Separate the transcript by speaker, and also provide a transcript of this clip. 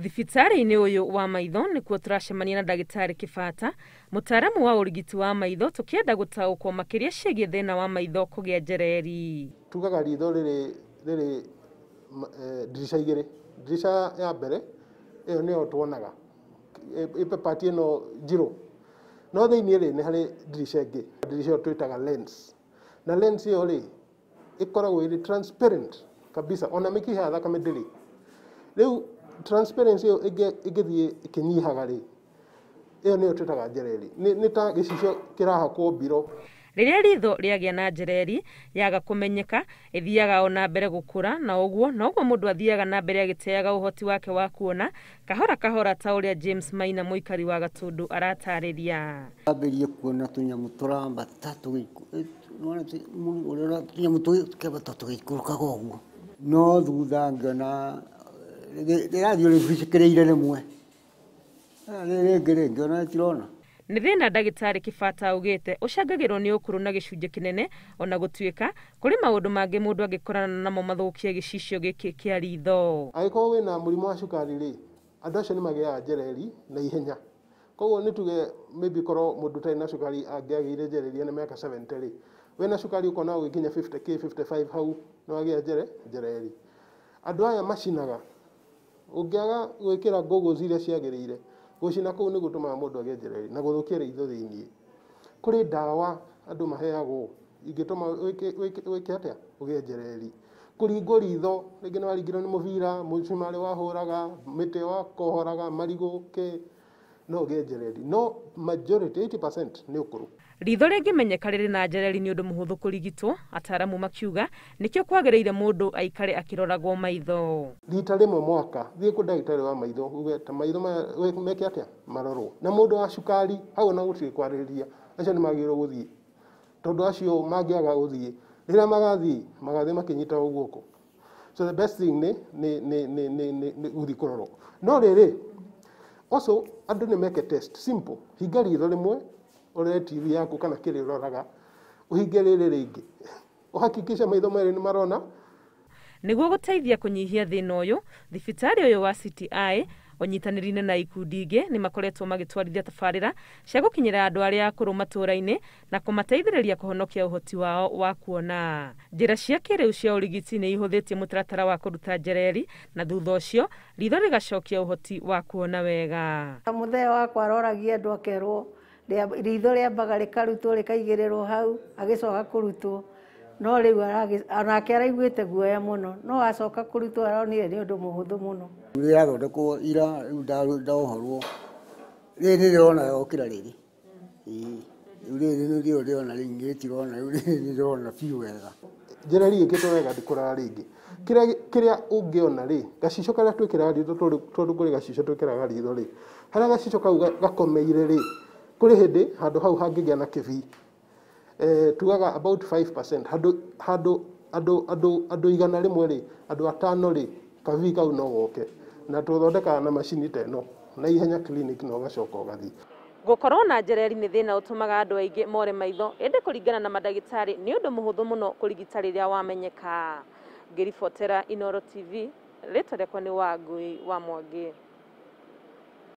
Speaker 1: Thibitarĩ-inĩ ũyũ wa maitho nĩkuo tũracemania na ndagĩtarĩ Kĩbata, mũtaaramu wa ũrigiti wa maitho, tũkĩenda gũtaũkwo makĩria ciĩgiĩ thĩna wa maitho kũgĩa njereri.
Speaker 2: Tugaga ritho rĩrĩ rĩrĩ ndirica igĩrĩ. Ndirica ya mbere ĩyo nĩyo tuonaga ĩpe part ĩno njirũ, no thĩiniĩ rĩ nĩ harĩ ndirica ĩngĩ. Ndirica ĩyo twĩtaga lens, na lens ĩyo rĩ ĩkoragwo ĩrĩ transparent kabisa, ona mĩkiha ya thakame ndĩrĩ. Rĩu transparency ĩyo ĩngĩthiĩ ĩkĩnyihaga rĩ, ĩyo nĩyo twĩtaga njereri. Nĩ ta gĩcicio kĩrahakwo mbiro.
Speaker 1: Rĩrĩa ritho rĩagĩa na njereri yaga kũmenyeka, ĩthiaga o na mbere gũkũra, na ũguo noguo mũndũ athiaga na mbere agĩteaga ũhoti wake wa kuona kahora kahora, ta ũrĩa James Maina, mũikari wa Gatũndũ, aratarĩria.
Speaker 3: Ambĩrĩrie kuona tũnyamũ tũrambata, tũnyamũ tũkĩambata tũgĩikũrũkaga ũguo, no thutha ngĩona rĩrathiĩ rĩbicĩkĩrĩire rĩmwe, rĩngĩ rĩngĩ ona tirona.
Speaker 1: Nĩ thĩna ndagĩtarĩ Kĩbata augĩte ũcangagĩrwo nĩ ũkũrũ na gĩcunjĩ kĩnene, ona gũtuĩka kũrĩ maũndũ mangĩ mũndũ angĩkorana namo mathũkie gĩcicio gĩkĩ kĩa ritho.
Speaker 2: Angĩkorwo wĩna mũrimũ wa cukari rĩ, andũ acio nĩ magĩaga njereri na ihenya. Koguo nĩ tuge maybe korwo mũndũ ũtarĩ na cukari angĩagĩire njereri ena mĩaka 70 rĩ, wĩna cukari ũkona ũgĩkinya 50k 55 hau nĩ wagĩa njereri. Andũ aya macinaga, ũngĩaga gwĩkĩra goggles iria ciagĩrĩire, gũcina kũu nĩ gũtũmaga mũndũ agĩe njereri na gũthũkia ritho thĩiniĩ. Kũrĩ ndawa andũ maheagwo ingĩtũma wĩke atĩa, ũgĩe njereri. Kũringwo ritho, rĩngĩ nĩ waringirwo nĩ mũbira, mũcumarĩ wahũraga, mĩtĩ wakohoraga, marigũ kĩ, no ũgĩe njereri. No majority 80% nĩ ũkũrũ.
Speaker 1: Ritho rĩngĩmenyeka rĩrĩ na njereri nĩ ũndũ mũhũthũ kũrigitwo, ataaramu makiuga nĩkĩo kwagĩrĩire mũndũ aikare akĩroragwo maitho.
Speaker 2: Rita rĩmwe mwaka thiĩ kwĩ ndagĩtarĩ wa maitho uge ta maitho maya meke atĩa, marorwo. Na mũndũ wa cukari hau ona gũtirĩ kwarĩrĩria, acio nĩ magĩrĩirwo gũthiĩ, tondũ acio mangĩaga gũthiĩ rĩrĩa magathiĩ magathiĩ makĩnyitagwo guoko. So the best thing nĩ nĩ nĩ nĩ nĩ nĩ nĩ gũthiĩ kũrorwo. No rĩrĩ also andũ nĩ meke test simple, hinga ritho rĩmwe ũrore TV yaku kana kĩrĩa ũroraga, ũhinge rĩrĩ rĩngĩ, ũhakikishe maitho merĩ nĩ marona.
Speaker 1: Nĩguo gũteithia kũnyihia thĩna ũyũ, thibitarĩ ũyũ wa CTI ũnyitanĩri-inĩ na ikundi ingĩ nĩ makoretwo magĩtwarithia tabarĩra cia gũkinyĩra andũ arĩa akũrũ matũũra-inĩ na kũmateithĩrĩria kũhonokia ũhoti wao wa kuona. Njĩra cia kĩrĩu cia ũrigiti nĩ ihũthĩtie mũtaratara wa kũruta njereri na thutha ũcio ritho rĩgacokia ũhoti wa kuona wega.
Speaker 4: Mũthee wakwa aroragia andũ akerwo ritho rĩambaga rĩkarutwo rĩkaigĩrĩrwo hau, agĩcoka kũrutwo, no rĩu onake araiguĩte guoya mũno, no acoka kũrutwo aronire nĩ ũndũ mũhũthũ mũno.
Speaker 3: Rĩrathondekwo ira rĩu ndaohorwo, rĩrĩ nĩrĩrona gũkĩra rĩrĩ. Rĩu rĩrĩ nĩrĩo ndĩrona rĩu rĩtirona, rĩu rĩrĩ nĩrĩrona biũ wega.
Speaker 2: Njereri ĩkĩtwo wega ndĩkũraga rĩngĩ. Kĩrĩa ũngĩona rĩ, gacicio karĩa twĩkĩraga ritho, tondũ kũrĩ gacicio twĩkĩraga ritho rĩ, harĩa gacicio kau gakomeire rĩ, kũrĩ hĩndĩ handũ hau hangĩgĩa na kĩbii. Tugaga about 5%, handũ andũ 100 rĩ, andũ 5 rĩ, kabii kau no goke. Na tũthondekaga na macini ta ĩno na ihenya clinic na ũgacoka ũgathiĩ.
Speaker 1: Gũkorwo na njereri nĩ thĩna ũtũmaga andũ aingĩ more maitho, ĩndĩ kũringana na mandagĩtarĩ nĩ ũndũ mũhũthũ mũno kũrigita rĩrĩa wamenyeka. Ngĩribotera Inooro TV, rĩtwa rĩakwa nĩ Wangui wa Mwangi.